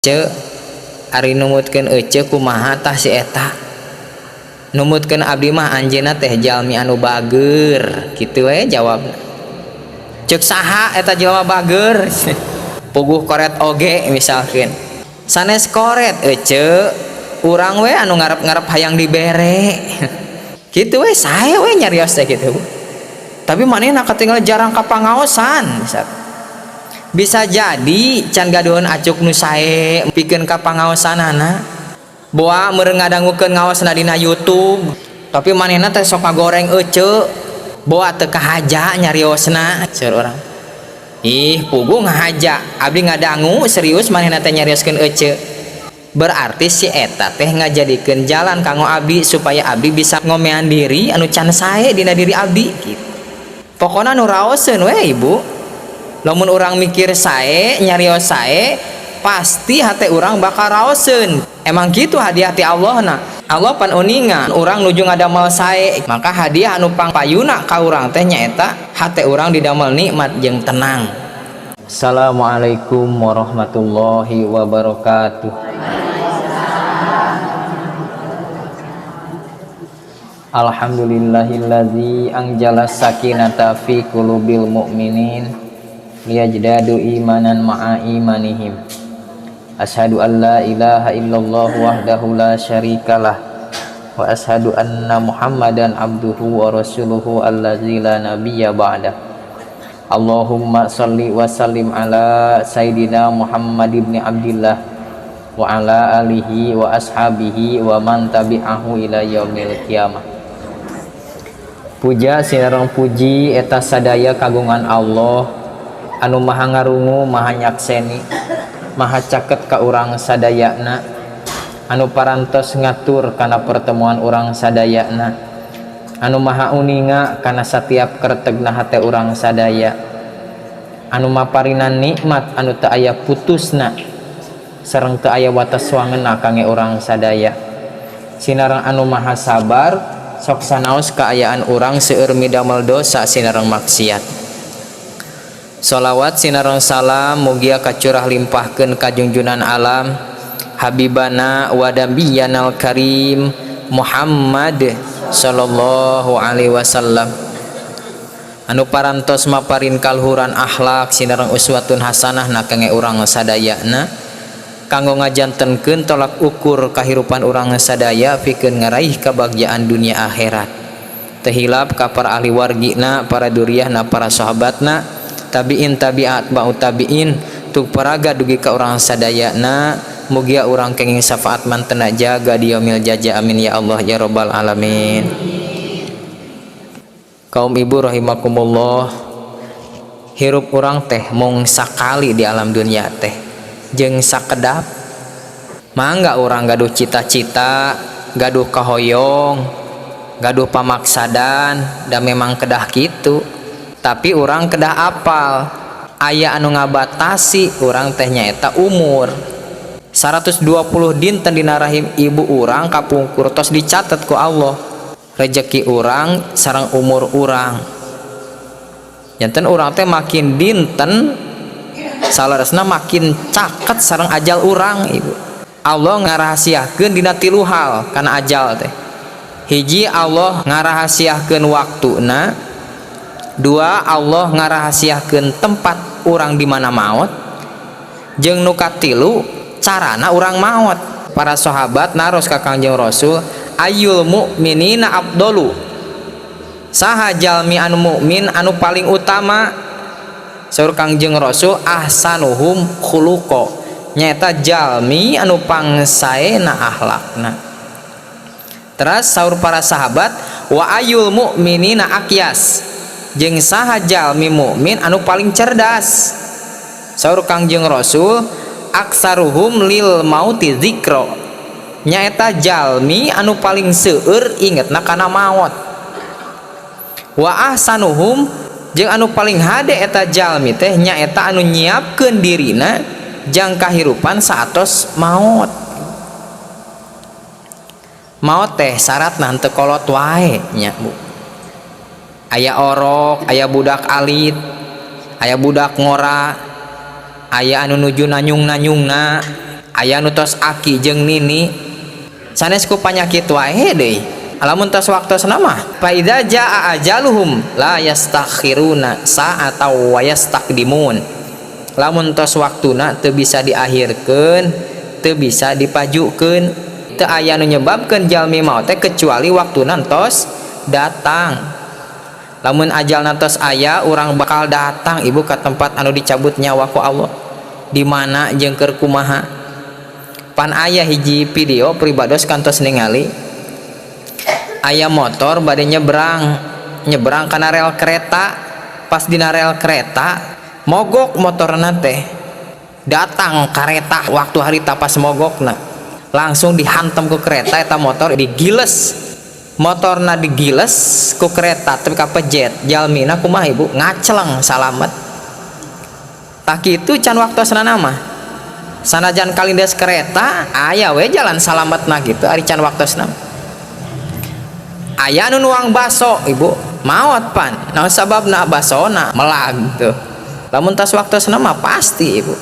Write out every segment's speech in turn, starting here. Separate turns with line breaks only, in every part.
Ce ari numutkeun ece kumaha tah si eta numutkeun abdi mah anjeunna teh jalmi anu bager kitu we jawabna. Ceuk saha eta jelema bager? Puguh koret oge misalkeun sanes koret ece urang we anu ngarep-ngarep hayang dibere kitu we sae we nyarios teh kitu. Tapi manehna katinggal jarang ka pangaosan misal. Bisa jadi can gaduhan acuk nu sae pikeun ka pangaosanana boa meureun ngadangukeun ngaosna dina YouTube tapi manehna teh sok ngagoreng ece boa teu kahaja nyariosna seur urang. Ih puguh ngahaja abdi ngadangu serius manehna teh nyarioskeun ece berarti si eta teh ngajadikeun jalan kanggo abdi supaya abdi bisa ngomean diri anu can sae dina diri abdi gitu. Pokona nu raoseun we ibu. Lamun urang mikir sae nyarios sae pasti hate urang bakal raoseun. Emang gitu hadiah ti Allah na. Allah pan uninga urang nuju ngadamel sae maka hadiah anu pangpayuna ka urang teh nyaeta hate urang didamel nikmat jeung tenang. Assalamualaikum warahmatullahi wabarakatuh. Alhamdulillahillazi anjala sakinata fi qulubil mu'minin liyajdadu imanan ma'a imanihim. Asyhadu an la ilaha illallah wahdahu la syarikalah wa asyhadu anna Muhammadan abduhu wa rasuluhu allazi la nabiyya ba'dah. Allahumma salli wa sallim ala sayidina Muhammad ibn Abdillah wa ala alihi wa ashabihi wa man tabi'ahu ila yaumil qiyamah. Puja sinareng puji eta sadaya kagungan Allah anu maha ngarungu maha nyakseni maha caket ka urang sadayana anu parantos ngatur kana pertemuan urang sadayana anu maha uninga kana satiap kertegna hate urang sadaya anu maparinan nikmat anu teu aya putusna sareng teu aya wates wangena kange urang sadaya sinareng anu maha sabar sok sanaos kaayaan urang seueur midamel dosa sinareng maksiat. Salawat sinareng salam mugia kacurah limpahkeun ka junjunan alam habibana wa nabiyanal karim Muhammad sallallahu alaihi wasallam anu parantos maparin kaluhuran akhlak sinareng uswatun hasanah na kange urang sadayana kanggo ngajantenkeun tolak ukur kahirupan urang sadaya pikeun ngaraih kabagjaan dunia akhirat. Teu hilap ka para ahli wargina, para duriahna, para sahabatna, tabiin tabiat ba'u tabiin tuk paraga dugi ka urang sadayana mugia urang kenging syafaat mantena jaga di yaumil jaza amin ya Allah ya rabbal alamin. Kaum ibu rahimakumullah, hirup urang teh mung sakali di alam dunia teh jeung sakedap. Mangga urang gaduh cita-cita, gaduh kahoyong, gaduh pamaksadan da memang kedah kitu. Tapi urang kedah apal aya anu ngabatasi urang teh nyaeta umur 120 dinten dina rahim ibu urang kapungkur tos dicatet ku Allah rejeki urang sareng umur urang. Janten urang teh makin dinten saleresna makin caket sareng ajal urang ibu. Allah ngarahasiakeun dina tilu hal kana ajal teh. Hiji, Allah ngarahasiakeun waktuna. Dua, Allah ngarahasiakeun tempat urang di mana maot. Jeung nu katilu carana urang maot. Para sahabat naros ka Kangjeng Rasul, ayyul mu'minina afdalu, saha jalmi anu mukmin anu paling utama? Saur Kangjeng Rasul, ahsanuhum khuluqa, nyaeta jalmi anu pangsaena akhlakna. Teras saur para sahabat, wa ayyul mu'minina akyas, jeung saha jalmi mukmin anu paling cerdas? Saur Kangjeng Rasul, aksaruhum lil mauti dzikra, nyaeta jalmi anu paling seueur ingetna kana maot. Wa ahsanuhum, jeung anu paling hade eta jalmi teh nyaeta anu nyiapkeun dirina jang kahirupan saatos maot. Maot teh syaratna henteu kolot wae nya Bu. Aya orok, aya budak alit, aya budak ngora, aya anu nuju nanyung-nanyungna, Aya nu tos aki jeung nini sanes ku panyakit wae deui. Lamun tos waktosna mah, fa idza jaa ajaluhum la yastakhiruna sa'ata wa yastaqdimun. Lamun tos waktuna teu bisa diakhirkeun, teu bisa dipajukeun, teu aya nu nyebabkeun jalmi maot teh kecuali waktuna tos datang. Lamun ajalna tos aya, urang bakal datang, ibu, ka tempat anu dicabut nyawa ku Allah, di mana jeung keur kumaha. Pan aya hiji video pribados kantos ningali, aya motor bade nyebrang, nyebrang kana rel kereta. Pas dina rel kereta mogok motorna teh, datang kareta waktu harita. Pas mogokna langsung dihantam ku kereta eta motor, digiles motorna, digiles ku kereta tapi kapejet. Jalmina kumaha, ibu? Ngaceleng, salamet. Tah kitu, can waktosna mah sanajan kalindes kereta aya we jalan salametna gitu. Ari can waktosna, aya nu nuang baso, ibu, maot. Pan naon sababna? Basona melag tuh. Lamun tos waktosna mah pasti, ibu.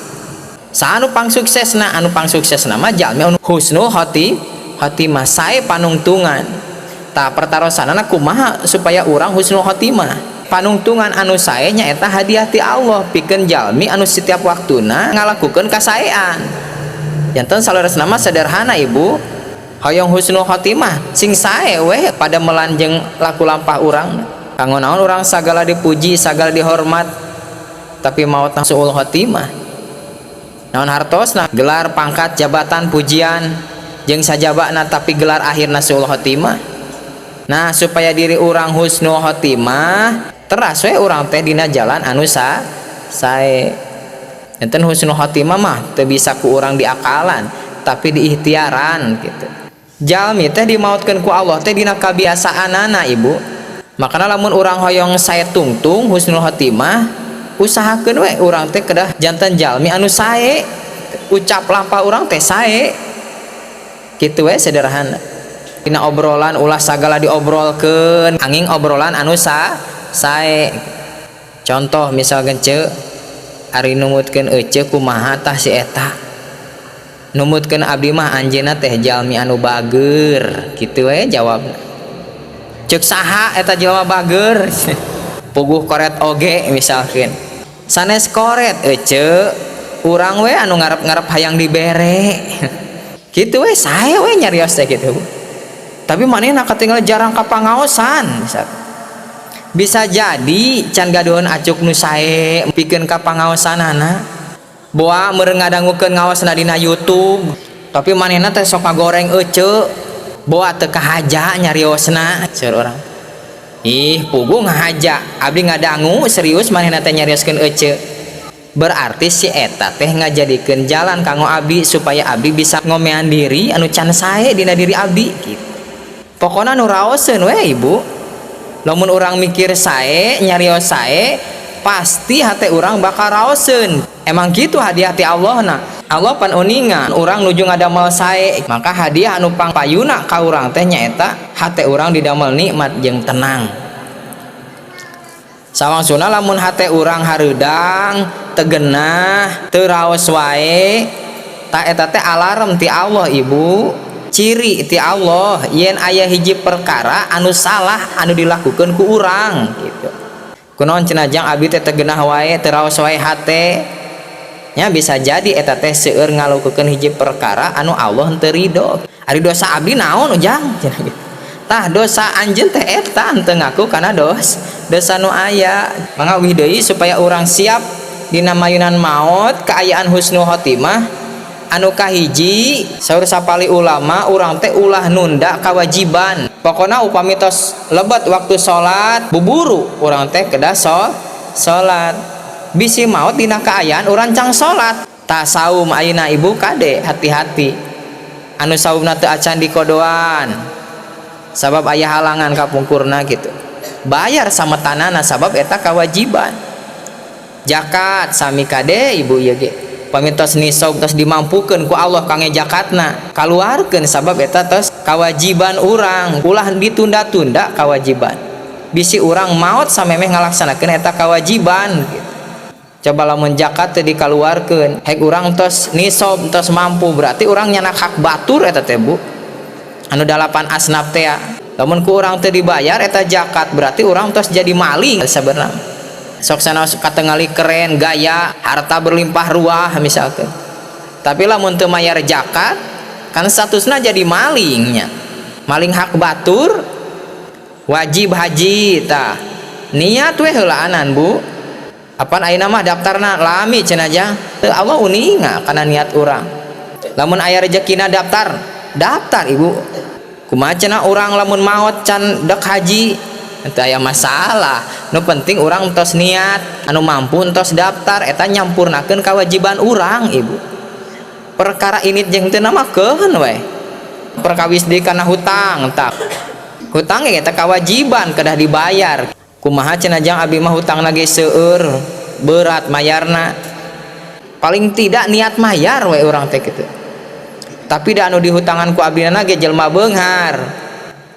Saha anu pangsuksesna? Anu pangsuksesna mah jalmi anu husnul khotimah, sae panungtungan. Tah, pertarosanana kumaha supaya urang husnul khotimah? Panungtungan anu sae nyaeta hadiah ti Allah pikeun jalmi anu setiap waktuna ngalakukeun kasaean. Janten saleresna mah sederhana, ibu. Hoyong husnul khotimah, sing sae weh pada melanjeng laku lampah urang. Kanggo naon urang sagala dipuji, sagala dihormat, tapi maot suul khotimah? Naon hartosna gelar, pangkat, jabatan, pujian jeung sajabana, tapi gelar akhirna suul khotimah? Nah, supaya diri urang husnul khotimah, teras we urang teh dina jalan anu sae. Enten husnul khotimah mah teu bisa ku urang diakalan, tapi diikhtiaran gitu. Jalmi teh dimautkeun ku Allah teh dina kabiasaanana, ibu. Makana lamun urang hoyong sae tungtung husnul khotimah, usahakeun we urang teh kedah janten jalmi anu sae, ucap lampah urang teh sae. Kitu we, sederhana. Dina obrolan ulah sagala diobrolkeun, anging obrolan anu sae. Contoh misalkan, ce, ari numutkeun ece kumaha tah si eta? Numutkeun abdi mah anjeunna teh jalmi anu bager. Kitu we jawabna. Ceuk saha eta jelema bager? Puguh koret oge misalkan. Sanes koret, ece, urang we anu ngarep-ngarep hayang dibere. Kitu we, sae we nyarios teh gitu. Tapi manehna katinggal jarang ka pangaosan misal. Bisa jadi can gaduhan acuk nu sae pikeun ka pangaosanana. Boa meureun ngadangukeun ngaosna dina YouTube, tapi manehna teh sok ngagoreng ece. Boa teu kahaja nyariosna. Seur urang, ih, puguh ngahaja, abdi ngadangu serius manehna teh nyarioskeun ece. Berarti si eta teh ngajadikeun jalan kanggo abdi supaya abdi bisa ngomean diri anu can sae dina diri abdi gitu. Pokona nu raoseun we, ibu. Lamun urang mikir sae, nyarios sae, pasti hate urang bakal raoseun. Emang gitu hadiah ti Allah. Nah, Allah pan uninga urang nuju ngadamel sae, maka hadiah anu pangpayuna ka urang teh nyaeta hate urang didamel nikmat jeung tenang. Sawangsuna lamun hate urang hareudang, teu genah, teu raos wae, tah eta teh alarm ti Allah, ibu. Ciri ti Allah yen aya hiji perkara anu salah anu dilakukan ku urang gitu. Kunaon cenah, jang, abdi teh teu genah wae, teu raos wae hate nya? Bisa jadi eta teh seueur ngalakukeun hiji perkara anu Allah henteu ridho. Ari dosa abdi naon, ujang, cenah gitu. Tah, dosa anjeun teh eta henteu ngaku kana dosa nu aya. Mangga uih deui, supaya urang siap dina mayunan maot kaayaan husnul khotimah, anu kahiji, saur sapali ulama, urang teh ulah nunda kewajiban. Pokokna upami tos lebet waktu salat, buburu urang teh kedah salat. Bisi maot dina kaayaan urang can salat. Tah, saum ayeuna, ibu, kade hati-hati anu saumna teu acan dikodoan sabab aya halangan kapungkurna gitu, bayar sama tanana sabab eta kewajiban. Zakat sami, kade, ibu, ieu ge pami tos nisab, tos dimampukeun ku Allah kangge zakatna, kaluarkeun sabab eta tos kewajiban urang. Ulah ditunda-tunda kewajiban, bisi urang maot samemeh ngalaksanakeun eta kewajiban gitu. Coba lamun zakat teu dikaluarkeun, hek urang tos nisob, tos mampu, berarti urang nyandak hak batur eta teh, Bu, anu dalapan asnaf teh. Lamun ku urang teu dibayar eta zakat, berarti urang tos jadi maling sabenerna. Sok sanaos katengali keren, gaya, harta berlimpah ruah misalkan, tapi lamun teu mayar zakat kan statusna jadi malingnya, maling hak batur. Wajib haji tah, niat we heulaanan, Bu. Apan ayeuna mah daftarna lami cenah jang. Teu, Allah uninga kana niat urang. Lamun aya rezekina daftar, daftar, Ibu. Kumaha cenah urang lamun maot can dek haji? Teu aya masalah. Nu penting urang tos niat, anu mampu tos daftar, eta nyampurnakeun kewajiban urang, Ibu. Perkara ini jeung teu mah keuheun we. Perkawis deui kana hutang tah. Hutang ge eta kewajiban, kedah dibayar. Kumaha cenah jang, abi mah hutang lagi seueur, berat mayarna. Paling tidak niat mayar we urang teh kitu. Tapi da anu dihutangan ku abdi ge jelema beunghar.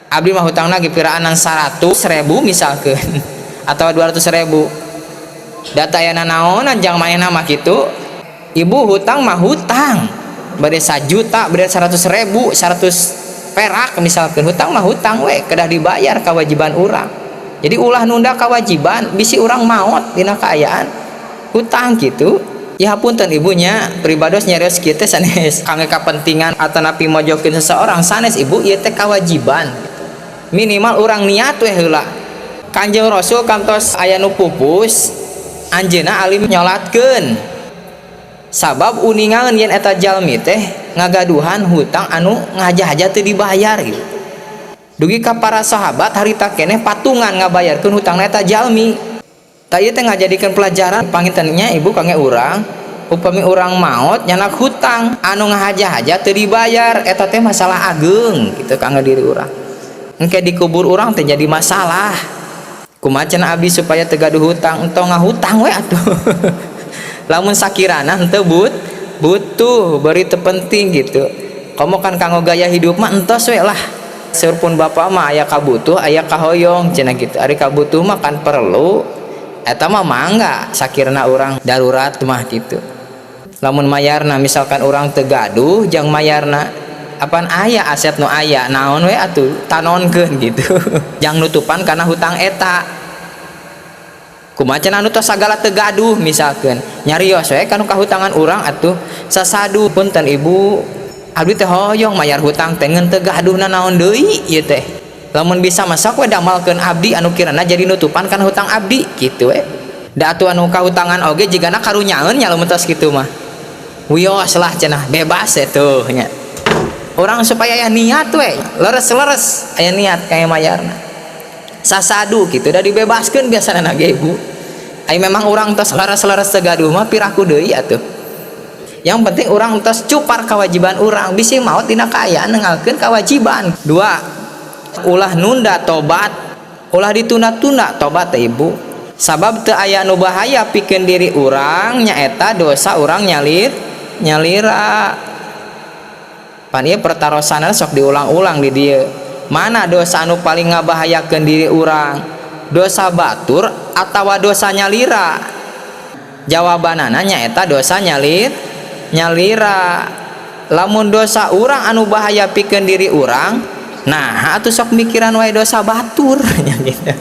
Abdi mah hutangna ge piraanan 100 ribu misalkeun atau 200 ribu. Data aya nanaonan jang manehna mah kitu. Ibu, hutang mah hutang. Bade 1 juta, bade 100 ribu, 100 perak misalkan, hutang mah hutang we, kedah dibayar kewajiban urang. Jadi ulah nunda kewajiban, bisi urang maot dina kaayaan hutang gitu ya. Punten, Ibu nya, pribados nyarios kieu teh sanes kangge kapentingan atanapi mojokeun seseorang, sanes, Ibu. Ieu teh kewajiban gitu. Minimal urang niat we heula. Kanjeng Rasul kantos aya nu pupus, anjeunna alim nyolatkeun, sabab uningaeun yen eta jalmi teh ngagaduhan hutang anu ngaja-haja teu dibayar gitu. Dugi ka para sahabat harita keneh patungan ngabayarkeun hutangna eta jalmi. Tah, ieu teh ngajadikeun pelajaran panginten nya, Ibu, kangge urang. Upami urang maot nyandak hutang anu ngahaja-haja teu dibayar, eta teh masalah ageung gitu kangge diri urang. Engke dikubur urang teh jadi masalah. Kumaha cenah abdi supaya teu gaduh hutang? Entong ngahutang we atuh, lamun sakirana henteu butuh, beri teu penting gitu. Komo kan kanggo gaya hidup mah entos we lah. Seur pun bapak mah, aya kabutuh, aya kahoyong cenah gitu. Ari kabutuh mah kan perlu, eta mah mangga sakirana urang darurat mah gitu. Lamun mayarna misalkan urang teu gaduh jang mayarna, apan aya aset nu aya naon we atuh tanonkeun gitu, jang nutupan kana hutang eta. Kumaha cenah anu tos sagala teu gaduh misalkan? Nyarios we kanu kahutangan urang atuh sasadu, "Punten, Ibu, abdi teh hoyong mayar hutang teh, ngan teu gaduh naon deui ieu teh. Lamun bisa masak we damalkeun abdi anu kirana jadi nutupan kana hutang abdi," kitu we. Da atuh anu kahutangan oge jigana karunyaeun nya. Lamun tos kitu mah, "Wios lah," cenah, "bebas atuh," nya. Urang supaya aya niat we, leres-leres aya niat kaya mayarna sasadu gitu, udah dibebaskeun biasana ge, Ibu. Ai memang urang tos leres-leres teu gaduh mah, piraku deui atuh. Yang penting urang tos cupar kewajiban urang, bisi maot dina kaayaan nenggalkeun kewajiban. Dua, ulah nunda tobat. Ulah ditunda-tunda tobat teh, Ibu, sabab teu aya nu bahaya pikeun diri urang nyaeta dosa urang nyalir nyalira. Pan ieu pertarosanna sok diulang-ulang di dieu. Mana dosa anu paling ngabahayakeun diri urang, dosa batur atawa dosa nyalira? Jawabanana nyaeta dosa nyalir nyalira. Lamun dosa urang anu bahaya pikeun diri urang, nah atuh sok mikiran wae dosa batur nya gitu.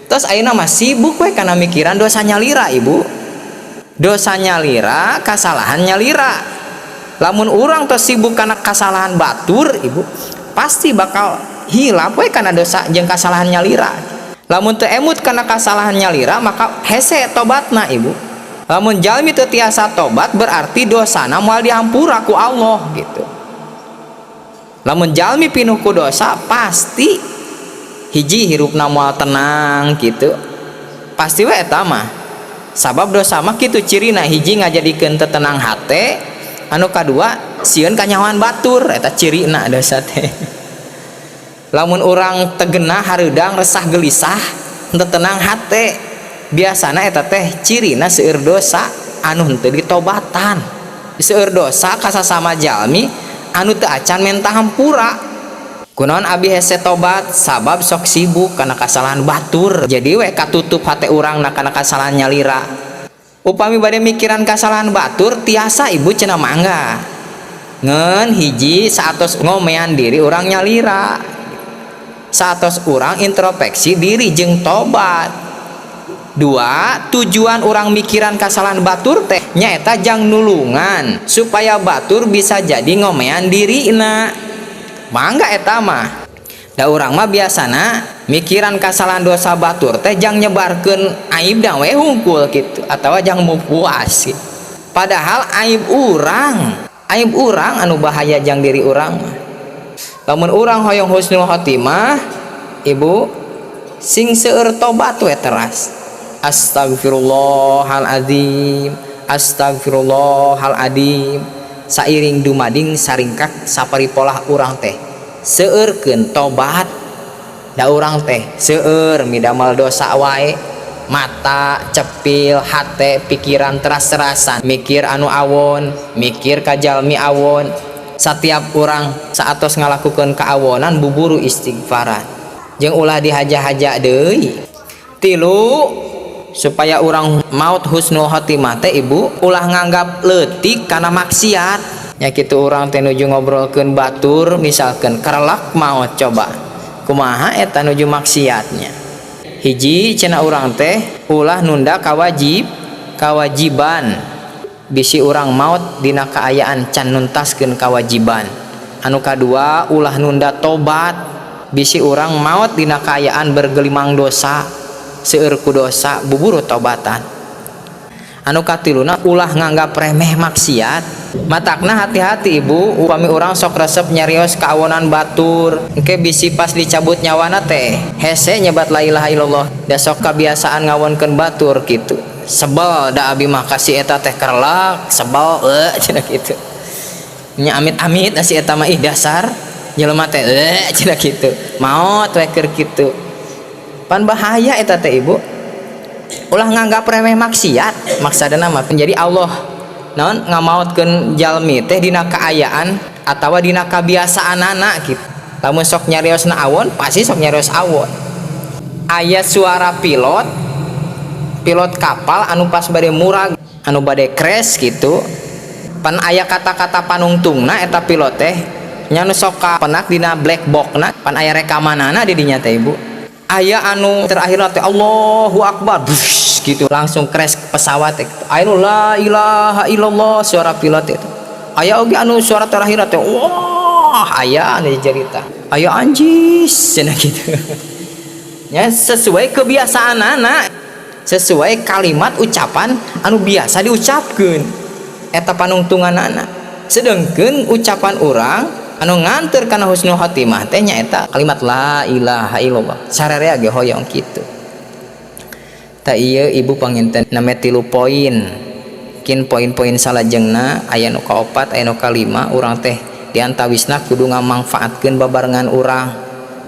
Terus ayeuna mah sibuk we kana mikiran dosa nyalira, Ibu. Dosa nyalira, kasalahan nyalira. Lamun urang tos sibuk kana kasalahan batur, Ibu, pasti bakal hilap we kana dosa jeung kasalahan nyalira. Lamun teu emut kana kasalahan nyalira, maka hese tobatna, Ibu. Lamun jalmi teu tiasa tobat, berarti dosana moal dihampura ku Allah gitu. Lamun jalmi pinuh ku dosa, pasti hiji hirupna moal tenang gitu, pasti we eta mah. Sabab dosa mah kitu cirina: hiji, ngajadikeun teu tenang hate, anu kadua, sieun kanyahoan batur. Eta cirina dosa teh. Lamun urang teu genah, hareudang, resah, gelisah, teu tenang hate, biasana eta teh cirina seueur dosa anu henteu ditobatan, seueur dosa ka sasama jalmi anu teu acan menta hampura. Kunaon abi hese tobat? Sabab sok sibuk kana kasalahan batur, jadi we katutup hate urang na kana kasalahan nyalira. Upami bade mikiran kasalahan batur tiasa, Ibu, cenah, mangga, ngan hiji, saatos ngomean diri urang nyalira, saatos urang introspeksi diri jeung tobat. Dua, tujuan urang mikiran kasalahan batur teh nyaeta jang nulungan supaya batur bisa jadi ngomean diri na. Mangga eta mah. Da urang mah biasana mikiran kasalahan dosa batur teh jang nyebarkeun aib dan we hungkul gitu, atau jang mau puas gitu. Padahal aib urang anu bahaya jang diri urang mah. Lamun urang hoyong husnul khotimah, Ibu, sing seueur tobat we teras. Astagfirullahaladzim, astagfirullahaladzim, sairing dumading saringkak saparipolah urang teh seueurkeun tobat. Da urang teh seueur midamal dosa wae, mata cepil, hate, pikiran teras-terasan mikir anu awon, mikir ka jalmi awon. Setiap urang saatos ngalakukeun keawonan, buburu istighfaran jeung ulah dihaja-haja deui. Tilu, supaya urang maut husnul khotimah teh, Ibu, ulah nganggap leutik kana maksiat nya kitu. Urang teh nuju ngobrolkeun batur misalkan, karelak maut, coba kumaha eta nuju maksiatnya. Hiji, cenah urang teh ulah nunda kawajiban, bisi urang maut dina kaayaan can nuntaskeun kawajiban. Anu kadua, ulah nunda tobat, bisi urang maut dina kaayaan bergelimang dosa, seueur ku dosa, buburu tobatan. Anu katiluna, ulah nganggap remeh maksiat. Matakna hati-hati, Ibu, upami urang sok resep nyarios kaawonan batur, engke bisi pas dicabut nyawana teh hese nyebat la ilaha illallah, da sok kabiasaan ngawonkeun batur gitu. Sebel da abi mah ka si eta teh, kerlak sebel eh cenah kitu nya, amit-amit si eta mah, ih dasar jelema teh eh cenah kitu, maot we keur kitu. Pan bahaya eta teh, Ibu. Ulah nganggap remeh maksiat. Maksadana mah menjadi Allah naon ngamaotkeun jalmi teh dina kaayaan atawa dina kabiasaanana gitu. Lamun sok nyariosna awon, pasti sok nyarios awon. Aya suara pilot, pilot kapal anu pas bade murag, anu bade crash gitu, pan aya kata-kata panungtungna eta pilot teh nya, nu sok kapenak dina black box na, pan aya rekamanana di dinya teh, Ibu. Aya anu terakhir teh Allahu Akbar, bush, gitu langsung crash pesawat teh. Aya nu la ilaha illallah, suara pilot itu. Aya oge anu suara terakhir teh wah, aya anu cerita aya anjis cenah gitu ya, sesuai kebiasaan anak, sesuai kalimat ucapan anu biasa diucapkan eta panungtungan anak. Sedangkan ucapan urang anu nganter kana husnul khotimah teh nyaeta kalimat la ilaha illallah. Sararea ge hoyong kitu. Tah ieu, Ibu, panginten name 3 poin. Kin poin-poin salajengna aya nu kaopat, aya nu kalima. Urang teh diantawisna kudu ngamangfaatkeun babarengan urang,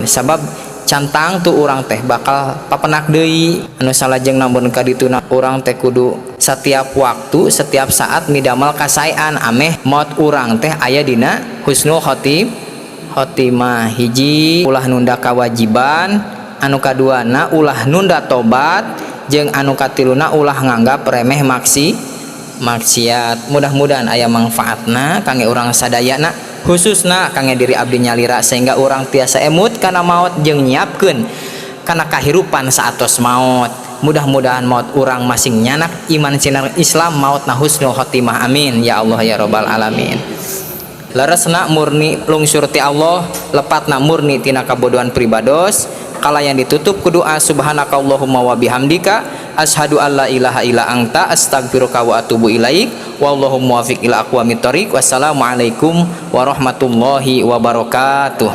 sabab can tangtu urang teh bakal papenak deui anu salajengna. Mun ka dituna urang teh kudu setiap waktu, setiap saat midamal kasaean ameh maut urang teh aya dina husnul khotimah. Hiji, ulah nunda kewajiban. Anu kaduana, ulah nunda tobat. Jeung anu katiluna, ulah nganggap remeh maksiat. Mudah-mudahan aya manfaatna kangge urang sadayana, khususna kangge diri abdi nyalira, sehingga urang tiasa emut kana maut jeung nyiapkeun kana kahirupan saatos maut. Mudah-mudahan maut urang masing nyanak iman sinar Islam, maut na husnul khotimah. Amin ya Allah ya robbal alamin. Leresna murni lungsur ti Allah, lepatna murni tina kabodohan pribados. Kalayan ditutup ku doa, subhanakallahumma wa bihamdika asyhadu alla ilaha illa anta astaghfiruka wa atubu ilaik, wallahu muwafiq ila aqwamit thoriq. Wassalamualaikum warahmatullahi wabarakatuh.